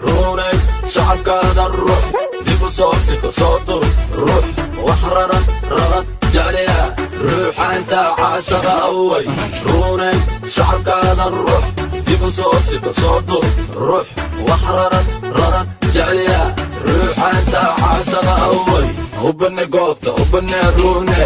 Runay, shacabkaada ruux, dib u soo siko, soo dur. Ruux wax raran raran jecliya, ruuxaanta caashaqa away. Runay, shacabkaada ruux, dib u soo siko, soo dur. Ruux wax raran raran jecliya, ruuxaanta caashaqa away. Ubane goobta, ubane rune,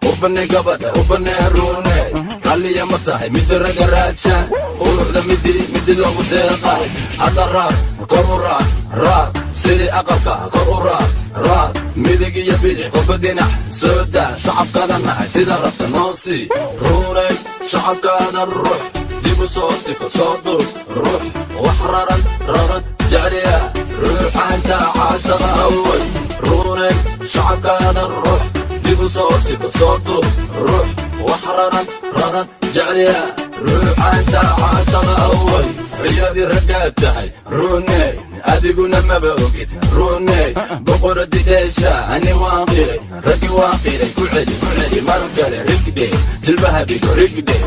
ubane gabadha, ubane rune. Ralliya ma tahay midi raga raadshaan? Quruxda midi midi loogu deeqay. Hadda raar, kor u raar, raar sidii aqalka kor u raar, raar midig iyo bidix, qofba dhinac soo daa. Shacabkaada nahay, sida rabta noo sii. Runay, shacabkaada ruux, dib u soo siko, soo dur. Ruux wax raran raran jecliya, ruuxaanta caashaqa away. Runay, shacabkaada ruux, dib u soo siko, soo dur. Ruux wax raran raran jecliya, ruuxaanta caashaqa away. Riyadii raggaad tahay runey, adiguna maba ogid. Runey, boqoradi dheesha, ani waan qiray, raggi waan qiray. Ku celi, ku celi mar kale, rigdhe jilbaha dhigo, rigdhe.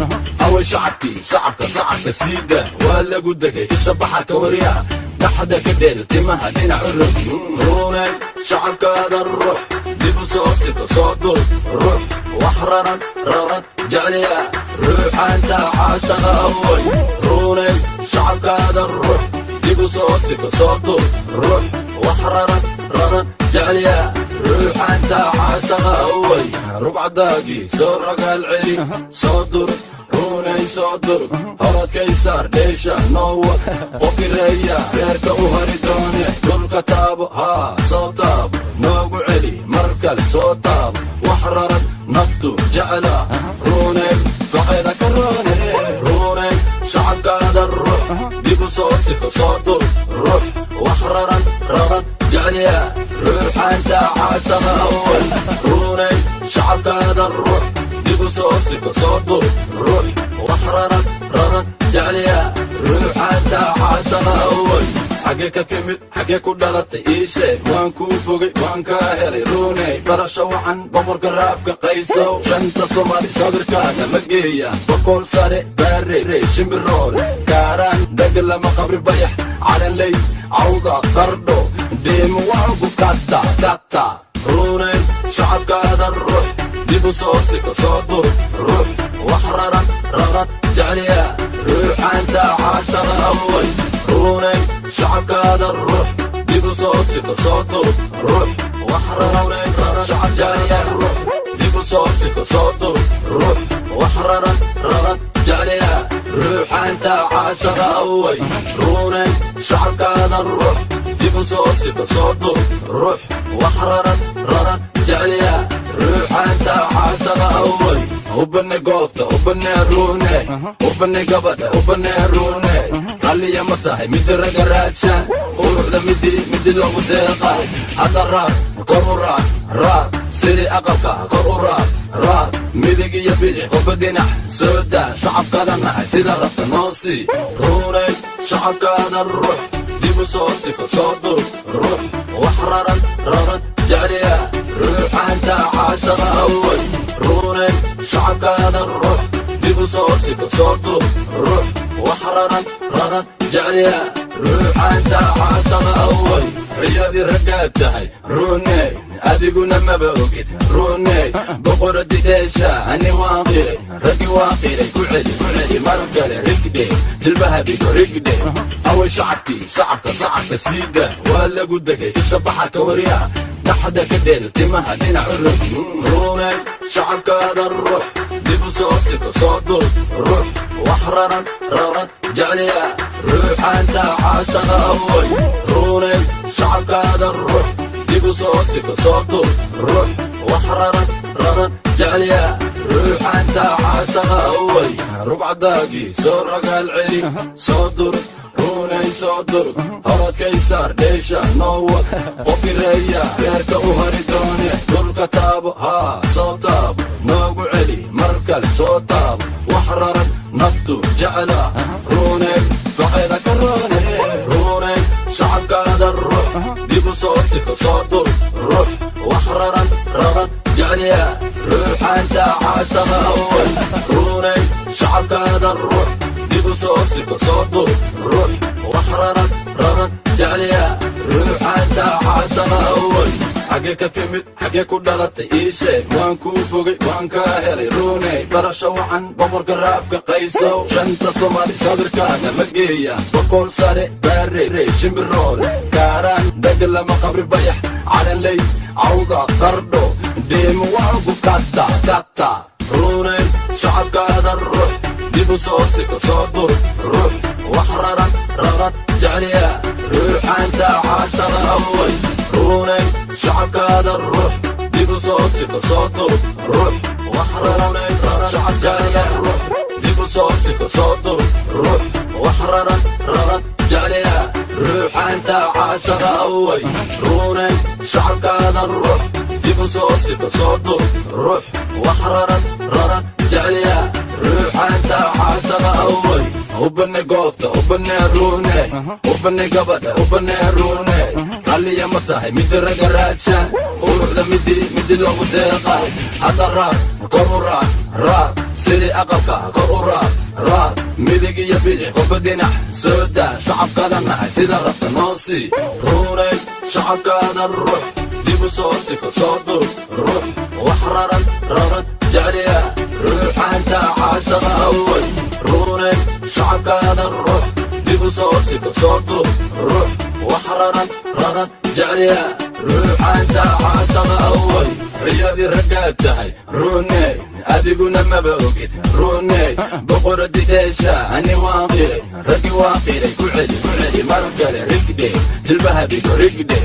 Away shacabkii? Sacabka, sacabka siida, waa lagu degay. Isha baxarka waryaa, dhaxda ka dheel, timaha dhinac u rog. Runay, shacabkaada ruux, dib u soo siko, soo dur. Ruux wax raran raran jecliya, ruuxaanta caashaqa away. Runay, shacabkaada ruux, dib u soo siko, soo dur. Ruux wax raran raran jecliya, ruuxaanta caashaqa away. Rugcadaagii soo ragaal celi, soo dur. Runay, soo dur, horadkaysaar dheesha noowad. Qofireeya reerka u hari doone, dhulka taabo, haa, soo taabo, noogu celi mar kale, soo taabo. Wax raran naftu jecla, runay, soceeda ka roone. Runay, shacabkaada ruux, dib u soo siko, soo dur. Ruux wax raran raran jecliya, ruuxaanta caashaqa awal. Runay, shacabkaada ruux, dib u soo siko, soo dur. Ruux wax raran raran jecliya, ruuxaanta caashaqa awal. Xagee ka timid? Xagee ku dhalatay? Ii sheeg, waan kuu bogay, waan kaa helay. Runey, barasho wacan, boqorka raabka Qaysow. Shanta Soomaali sawirkaaga ma geeya. Boqol Sare, Baare, Shimbiroole, Kaaraan, Dagalama, Qabri Bayax, Calanley, Cawda, Qardho, dheemo, waangu kata kata. Runey, shacabkaada ruux, dib u soo siko, soo dur. Ruux wax raran raran jecliya, ruuxaanta caashaqa away. Runey, shacabkaada ruux, dib u soo siko, soo dur. Ruux wax raran shacab jecliya, ruux dib u soo siko, soo dur. Ruux wax raran raran jecliya, ruuxaanta caashaqa away. Runey, shacabkaada ruux, dib u soo siko, soo dur. Ruux wax raran raran jecliya, ruuxaanta caashaqa away. Ubane goobta, ubane rune, ubane gabadha, ubane rune. Ralliya ma tahay midi raga raadshaan? Quruxda midi midi loogu deeqay. Hadda raar, kor u raar, raar sidii aqalka kor u raar, raar midig iyo bidix, qofba dhinac soo daa. Shacabkaada nahay, sida rabta noo sii. Runay, shacabkaada ruux, dib u soo siko, soo dur. Ruux wax raran raran jecliya, ruuxaanta caashaqa away. Runay, shacabkaada ruux, dib u soo siko, soo dur. Ruux wax raran raran jecliya, ruuxaanta caashaqa away. Riyadii raggaad tahay runey, adiguna maba ogid. Runey, boqoradi dheesha, ani waan qiray, raggi waan qiray. Ku celi, ku celi mar kale, rigdhe jilbaha dhigo, rigdhe. Away shacabkii? Sacabka, sacabka siida, waa lagu degay. Isha baxarka waryaa, dhaxda ka dheel, timaha dhinac u rog. Runay, shacabkaada ruux, dib u soo siko, soo dur. Ruux wax raran raran jecliya, ruuxaanta caashaqa away. Runay, shacabkaada ruux, dib u soo siko, soo dur. Ruux wax raran raran jecliya, ruuxaanta caashaqa away. Rugcadaagii soo ragaal celi, soo dur. Runay, soo dur, horadkaysaar dheesha noowad. Qofireeya reerka u hari doone, dhulka taabo, haa, soo taabo, noogu celi mar kale, soo taabo. Wax raran naftu jecla, runay, soceeda ka roone. Runay, shacabkaada ruux, dib u soo siko, soo dur. Ruux wax raran raran jecliya, ruuxaanta caashaqa away. Runay, shacabkaada ruux, dib u soo siko, soo dur. Ruux wax raran raran jecliya. Jecliya ruuxaanta caashaqa awey. Xagee ka timid, xagee ku dhalatay, ii sheeg? Waan kuu bogay, waan kaa helay, Ruuney. Barasho wacan, boqorka raabka Qaysow. Shanta Soomaali sawirkaaga ma geeya. Boqol Sare, Baare, Shimbiroole, Kaaraan, Degalama, Qabri Bayax, Calanley, Cawda, Qardho, Dheemo, waagu kata kata. Ruuney, shacabkaada ruux, dib u soo siko, soo dur, ruux wax raran raran. Jecliya ruuxaanta caashaqa awey. Ruuney, shacabkaada ruux, dib u soo siko, soo dur, ruux wax raran raran. Shacabkaada ruux, dib u soo siko, soo dur, ruux wax raran raran. Jecliya ruuxaanta caashaqa awey. Ruuney, shacabkaada ruux, dib u soo siko, soo dur, ruux wax raran raran. Jecliya ruuxaanta caashaqa awey. Ubane goobta, ubane Ruune, ubane gabadha, ubane Ruune. Qalliya ma tahay midi raga raadsha, quruxda midi midi loogu deeqay. Hadda raar, kor u raar, raar sidii aqalka, kor u raar, raar midig iyo bidix, qofba dhinac soo daa. Shacabkaada nahay, sida rabta noo sii. Ruunay, shacabkaada ruux, dib u soo siko, soo dur, ruux wax raran raran. Jecliya ruuxaanta caashaqa awey. Ruunay, shacabkaada ruux, dib u soo siko, soo dur, ruux wax raran raran. Jecliya ruuxaanta caashaqa awey. Riyadii raggaad tahay, Ruuney, adiguna maba ogid. Ruuney, boqoradi dheesha, ani waan qiray, raggi waan qiray. Ku celi, ku celi mar kale, rigdhe jilbaha dhigo, rigdhe.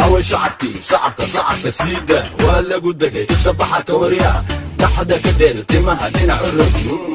Away shacabkii? Sacabka, sacabka siida, waa lagu degay. Isha baxarka waryaa, dhaxda ka dheel, timaha dhinac u rog.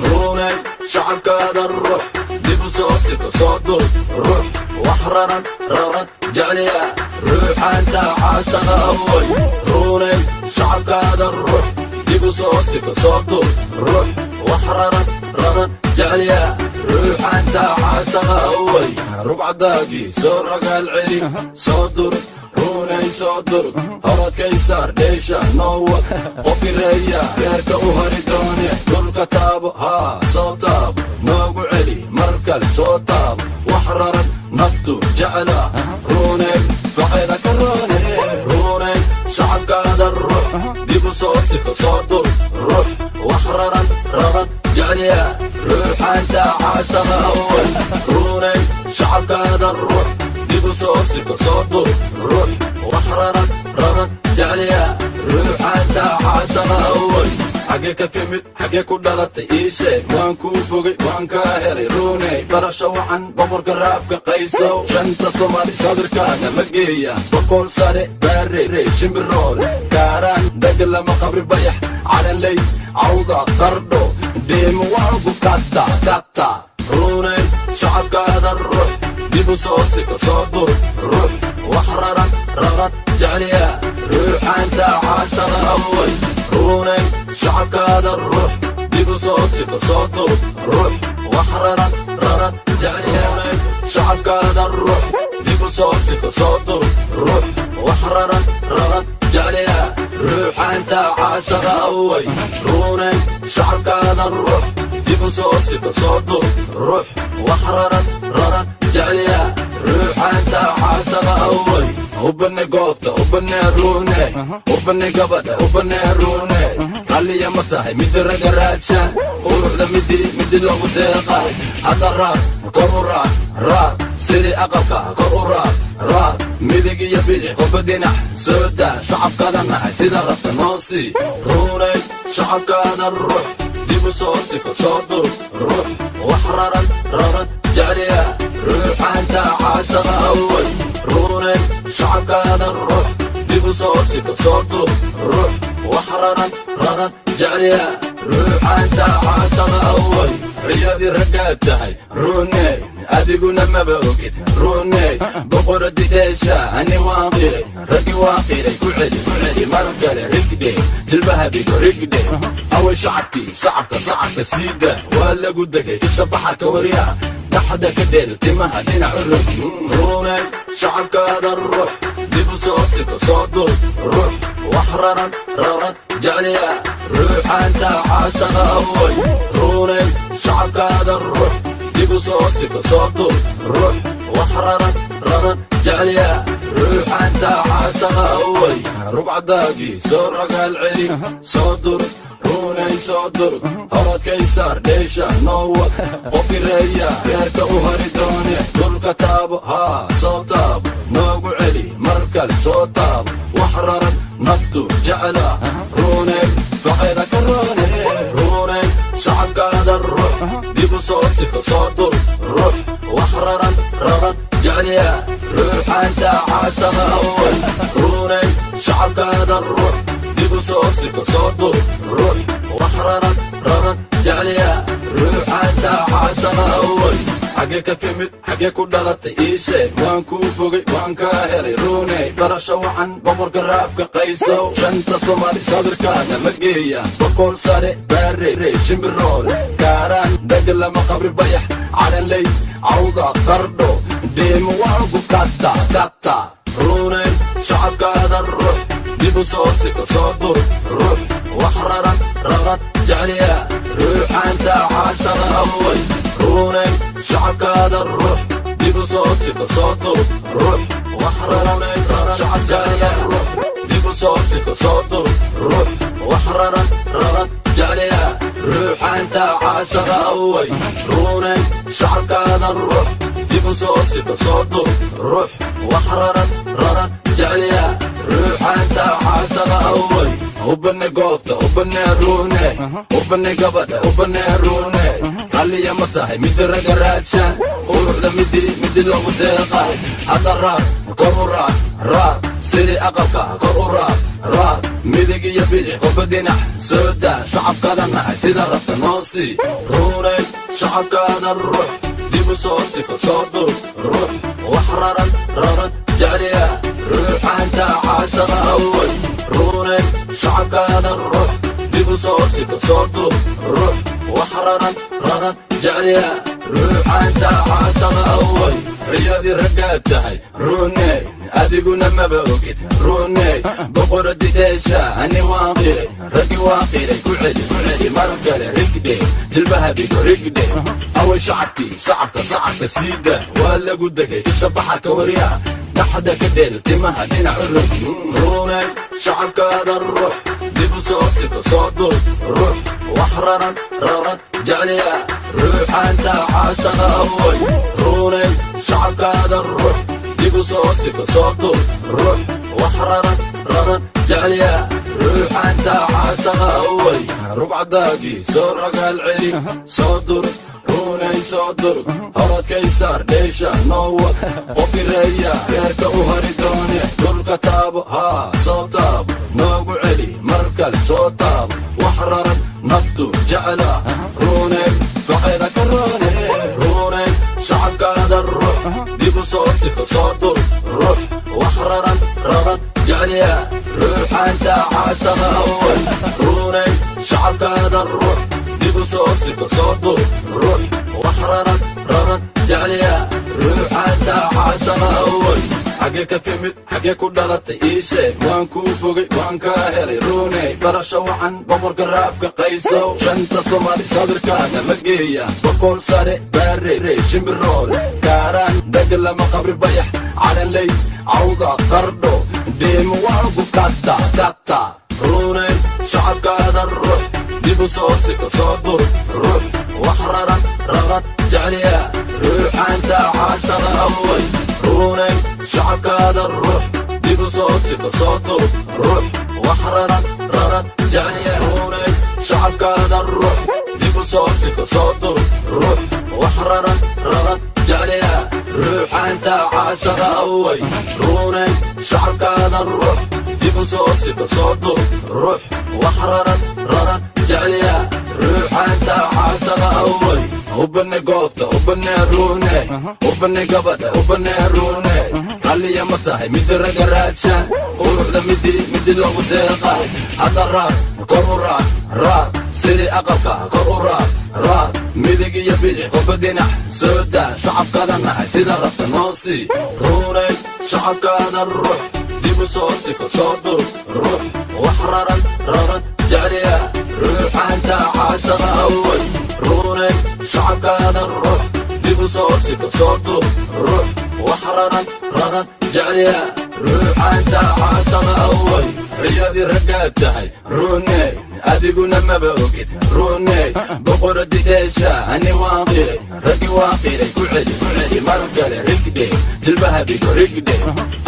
Ruuney, shacabkaada ruux, dib u soo siko, soo dur, ruux wax raran raran. Jecliya ruuxaanta caashaqa awey. Ruuney, shacabkaada ruux, dib u soo siko, soo dur, ruux wax raran raran. Jecliya ruuxaanta caashaqa awey. Rugcadaagii soo ragaal celi, soo dur, Ruunay, soo dur. Horadkaysaar dheesha noowad, qofireeya reerka u hari doone. Dhulka taabo, haa, soo taabo, noogu celi mar kale, soo taabo. Wax raran naftu jecla, Ruunay, faceeda ka roone. Ruunay, shacabkaada ruux, dib u soo siko, soo dur, ruux wax raran raran. Jecliya ruuxaanta caashaqa awey. Ruunay, shacabkaada ruux, dib u soo siko, soo dur, ruux wax raran raran. Jecliya ruuxaanta caashaqa awey. Xagee ka timid, xagee ku dhalatay, ii sheeg? Waan kuu bogay, waan kaa helay, Ruuney. Barasho wacan, boqorka raabka Qaysow. Shanta Soomaali sawirkaaga ma geeya. Boqol Sare, Baare, Shimbiroole, Kaaraan, Degalama, Qabri Bayax, Calanley, Cawda, Qardho, Dheemo, waagu kata kata. Ruuney, shacabkaada ruux, dib u soo siko, soo dur, ruux wax raran raran. Jecliya ruuxaanta caashaqa awey. Ruuney, shacabkaada ruux, dib u soo siko, soo dur, ruux wax raran raran. Jecliya shacabkaada ruux, dib u soo siko, soo dur, ruux wax raran raran. Jecliya ruuxaanta caashaqa awey. Ruuney, shacabkaada ruux, dib u soo siko, soo dur, ruux wax raran raran. Jecliya ruuxaanta caashaqa awey. Ubane goobta, ubane Ruune, ubane gabadha, ubane Ruune. Qalliya ma tahay midi raga raadsha, quruxda midi midi loogu deeqay. Hadda raar, kor u raar, raar sidii aqalka, kor u raar, raar midig iyo bidix, qofba dhinac soo daa. Shacabkaada nahay, sida rabta noo sii. Ruunay, shacabkaada ruux, dib u soo siko, soo dur, ruux wax raran raran. Jecliya ruuxaanta caashaqa awey. Ruunay, shacabkaada ruux, dib u soo siko, soo dur, ruux wax raran raran. Jecliya ruuxaanta caashaqa awey. Riyadii raggaad tahay, Ruuney, adiguna maba ogid. Ruuney, boqoradi dheesha, ani waan qiray, raggi waan qiray. Ku celi, ku celi mar kale, rigdhe jilbaha dhigo, rigdhe. Away shacabkii? Sacabka, sacabka siida, waa lagu degay. Isha baxarka waryaa, dhaxda ka dheel, timaha dhinac u rog. Ruuney, shacabkaada ruux, dib u soo siko, soo dur, ruux wax raran raran. Jecliya ruuxaanta caashaqa awey. Ruuney, shacabkaada ruux, dib u soo siko, soo dur, ruux wax raran raran. Jecliya. Jecliya ruuxanta caashaqa away. Rugcadaagii soo ragaal celi, soo dur ruunay, soo dur horadkaysaar dheesha noowad qofireeya reerka u hari doone. Dhulka taabo, haa, soo taabo, noogu celi mar kale, soo taabo. Wax raran naftu jecla, ruunay, faceeda ka roone. Ruunay, shacabkaada ruux dib u soo siko, soo dur ruux. Wax raran raran jecliya ruuxanta caashaqa away. Ruunay, shacabkaada ruux dib u soo siko, soo dur ruux. Wax raran raran jecliya ruuxanta caashaqa away. Xagee ka timid? Xagee ku dhalatay? Ii sheeg, waan kuu bogay, waan kaa helay. Ruuney, barasho wacan, boqorka raabka Qaysow. Shanta Soomaali sawirkaada ma geeya. Boqol Sare, Baare, Shimbirool, Kaaraan, Dagalama, Qabri Bayax, Calanley, Cawda, Qardho, Dheemo, waagu kata kata. Ruuney, shacabkaada ruux dib u soo siko, soo dur ruux. Wax raran raran jecliya ruuxanta caashaqa away. Ruuney, shacabkaada ruux dib u soo siko, soo dur ruux. Wax raran shacabkaada ruux dib u soo siko, soo dur ruux. Wax raran raran jecliya ruuxanta caashaqa away. Ruuney, shacabkaada ruux dib u soo siko, soo dur ruux. Wax raran raran jecliya ruuxanta caashaqa away. Ubane goobta, ubane ruune, ubane gabadha, ubane ruune. Ralliya ma tahay midi raga raadsha quruxda, midi midi loogu deeqay. Hadda raar, kor u raar, raar sidii aqalka, kor u raar, raar midig iyo bidix, qofba dhinac soo daa. Shacabkaada nahay, sida rabta noo sii. Ruunay, shacabkaada ruux dib u soo siko, soo dur ruux. Wax raran raran jecliya ruuxanta caashaqa away. Ruunay, shacabkaada ruux dib u soo siko, soo dur ruux. Wax raran raran jecliya ruuxanta caashaqa away. Riyadii raggaad tahay, ruuney, adiguna maba ogid. Ruuney, boqoradi dheesha, ani waan qiray, raggi waan qiray. Ku celi, ku celi mar kale, rigdhe jilbaha dhigo, rigdhe. Away shacabkii? Sacabka, sacabka siida, waa lagu degay isha baxarka. Waryaa, dhaxda ka dheel, timaha dhinac u rog. Ruuney, shacabkaada ruux dib u soo siko, soo dur ruux. Wax raran raran jecliya ruuxanta caashaqa away. Ruuney, shacabkaada ruux dib u soo siko, soo dur ruux. Wax raran raran jecliya ruuxanta caashaqa away. Rugcadaagii soo ragaal celi, soo dur ruunay, soo dur horadkaysaar dheesha noowad qofireeya reerka u hari doone. Dhulka taabo, haa, soo taabo, noogu celi mar kale, soo taabo. Wax raran naftu jecla, ruuney, faceeda ka roone. Ruuney, shacabkaada ruux dib u soo siko, soo dur ruux. Wax raran raran jecliya ruuxanta caashaqa away. Ruuney, shacabkaada ruux dib u soo siko, soo dur ruux. Wax raran raran jecliya ruuxanta caashaqa away. Xagee ka timid? Xagee ku dhalatay? Ii sheeg, waan kuu bogay, waan kaa helay. Ruuney, barasho wacan, boqorka raabka Qaysow. Shanta Soomaali sawirkaada ma geeya. Boqol Sare, Baare, Shimbirool, Kaaraan, Dagalama, Qabri Bayax, Calanley, Cawda, Qardho, Dheemo, waagu kata kata. Ruuney, shacabkaada ruux dib u soo siko, soo dur ruux. Wax raran raran jecliya ruuxanta caashaqa away. Ruuney, shacabkaada ruux dib u soo siko, soo dur ruux. Wax raran raran jecliya. Ruuney, shacabkaada ruux dib u soo siko, soo dur ruux. Wax raran raran jecliya ruuxanta caashaqa away. Ruuney, shacabkaada ruux dib u soo siko, soo dur ruux. Wax raran raran jecliya ruuxanta caashaqa away. Ubane goobta, ubane ruune, ubane gabadha, ubane ruune. Ralliya ma tahay midi raga raadsha quruxda, midi midi loogu deeqay. Hadda raar, kor u raar, raar sidii aqalka, kor u raar, raar midig iyo bidix, qofba dhinac soo daa. Shacabkaada nahay, sida rabta noo sii. Ruuney, shacabkaada ruux dib u soo siko, soo dur ruux. Wax raran raran jecliya ruuxanta caashaqa away. Ruuney, shacabkaada ruux dib u U soo siko, soo dur, ruux wax raran raran jecliya, ruuxaanta caashaqa away. Riyadii raggaad tahay, runey, adiguna maba ogid, runey. Boqoradi dheesha ani waan qiray, raggi waan qiray. Ku celi, ku celi mar kale, rigdhe jilbaha dhigo, rigdhe.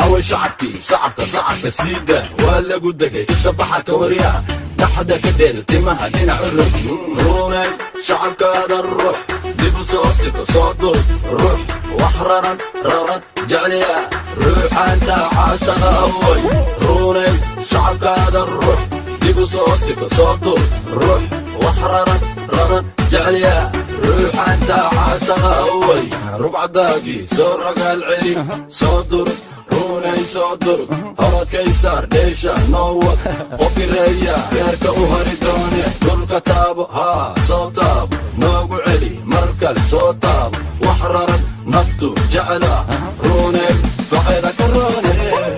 Away shacabkii? Sacabka, sacabka siida, waa lagu degay. Isha baxarka, waryaa, dhaxda ka dheel, timaha dhinac u rog. Runey, shacabkaada ruux, dib u soo siko, soo dur, ruux wax raran raran jecliya, ruuxaanta caashaqa away. Runey, shacabkaada ruux, dib u soo siko, soo dur, ruux wax raran raran jecliya, ruuxaanta caashaqa away. Rugcadaagii soo ragaal celi, soo dur, runay, soo dur, horadkaysaar dheesha noowad, qofireeya reerka u hari doone. Dhulka taabo, haa, soo taabo, noogu celi mar kale, soo taabo, wax raran naftu jecla, runay, faqeeda ka roone.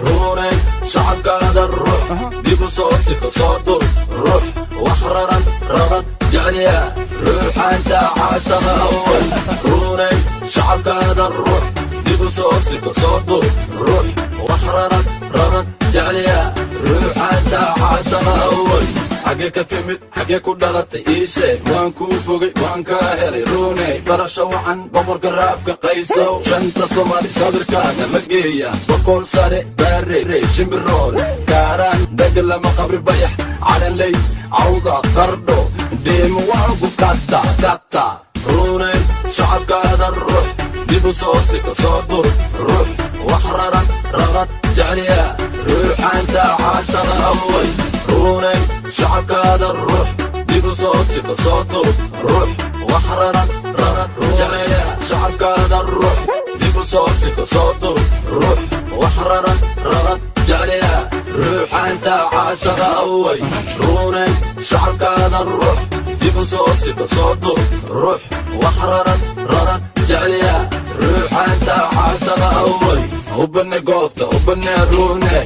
Runay, shacabkaada ruux, dib u soo siko, soo dur, ruux wax raran raran jecliya, ruuxaanta caashaqa away. Runay, shacabkaada ruux, dib u soo siko, soo dur, ruux wax raran raran jecliya, ruuxaanta caashaqa away. Xagee ka timid? Xagee ku dhalatay? Ii sheeg, waan kuu fogay, waan kaa helay, runey. Barasho wacan, boqorka raabka Qaysow. Shanta Soomaali sawirkaaga ma geeya. Boqol sare, Baare, Shimbiroole, Kaaraan, Deglama, Qabri Bayax, Calanley, Cawda, Qardho, Dheemo, waagu kata kata. Runey, shacabkaada ruux, dib u soo siko, soo dur, ruux wax raran raran jecliya, ruuxaanta caashaqa away. Runey, shacabkaada ruux, dib u soo siko, soo dur, ruux wax raran raran jecliya, shacabkaada ruux, dib u soo siko, soo dur, ruux wax raran raran jecliya, ruuxaanta caashaqa away. Runey, shacabkaada ruux, dib u soo siko, soo dur, ruux wax raran raran jecliya, ruuxaanta caashaqa away. Ubane goobta, ubane, rune,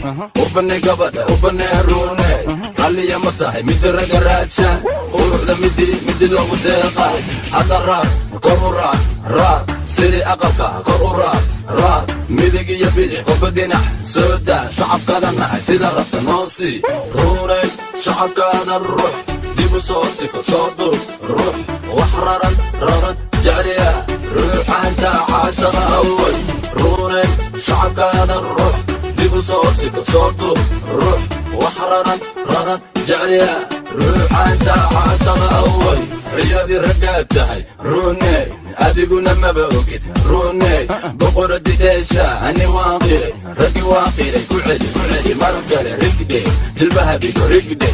ubane gabadha, ubane, rune. Ralliya ma tahay midi raga raadsha, quruxda midi midi loogu deeqay. Hadda raar, kor u raar, raar sidii aqalka, kor u raar, raar midig iyo bidix, qofba dhinac soo daa. Shacabkada nahay, sida rabta noo sii. Runay, shacabkaada ruux, dib u soo siko, soo dur, ruux wax raran raran jecliya, ruuxaanta caashaqa away. Runay, shacabkaada ruux, dib u soo siko, soo dur, ruux wax raran raran jecliya, ruuxaanta caashaqa away. Riyadii raggaad tahay, runey, adiguna maba ogid, runey. Boqoradi dheesha ani waan qiray, raggi waan qiray. Ku celi, ku celi mar kale, rigdhe jilbaha dhigo, rigdhe.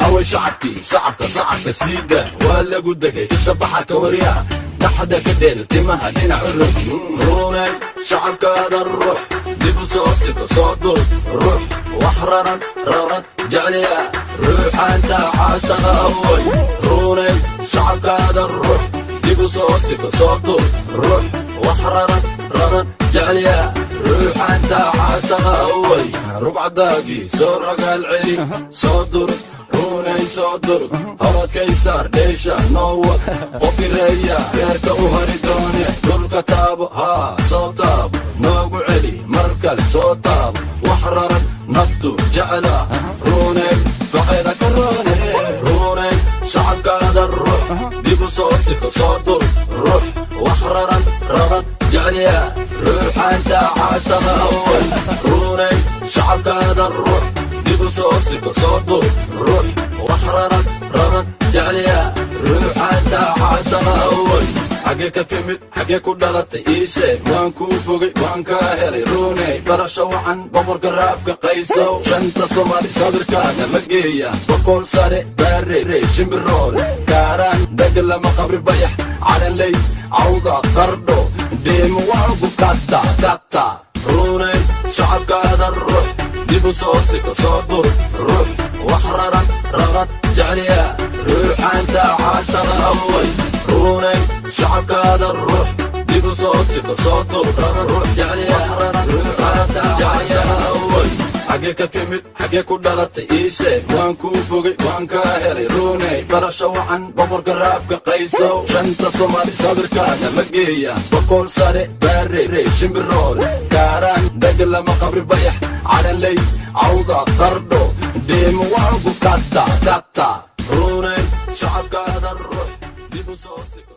Away shacabkii? Sacabka, sacabka siida, waa lagu degay. Isha baxarka, waryaa, dhaxda ka dheel, timaha dhinac u rog. Runay, shacabkaada ruux, dib u soo siko, soo dur, ruux wax raran raran jecliya, ruuxaanta caashaqa away. Runay, shacabkaada ruux, dib u soo siko, soo dur, ruux wax raran raran jecliya, ruuxaanta caashaqa away. Rugcadaagii soo ragaal celi, soo dur, runay, soo dur, horadkaysaar dheesha noowad, qofireeya reerka u hari doone. Dhulka taabo, haa, soo taabo, noogu celi mar kale, soo taabo, wax raran naftu jecla, runay, faqeeda ka roone. Runay, shacabkaada ruux, dib u soo siko, soo dur, ruux wax raran raran jecliya, ruuxaanta caashaqa away. Runay, shacabkaada ruux, dib u soo siko, soo dur, ruux wax raran raran jecliya, ruuxaanta caashaqa away. Xagee ka timid? Xagee ku dhalatay? Ii sheeg, waan kuu fogay, waan kaa helay, runey. Barasho wacan, boqorka raabka Qaysow. Shanta Soomaali sawirkaaga ma geeya. Boqol sare, Baare, Shimbiroole, Kaaraan, Deglama, Qabri Bayax, Calanley, Cawda, Qardho, Dheemo, waagu kata kata. Runay, shacabkaada ruux, dib u soo siko, soo dur, ruux wax raran raran jecliya, ruuxaanta caashaqa away. Runay, shacabkaada ruux, dib u soo siko, soo dur, ruux jecliya, ruuxaanta caashaqa away. Xagee ka timid, xagee ku dhalatay, ii sheeg. Waan kuu bogay, waan kaa helay, Ruuney. Barasho wacan, boqorka raabka Qaysow. Shanta Soomaali sawirkaaga ma geeyaan. Boqol Sare, Baare, Shimbiroole, Kaaraan, Degalama, Qabri Bayax, Calanley, Cawda, Qardho, Dheemo, waan ku kata kata. Ruuney, shacabkaada ruux, dib u soo siko.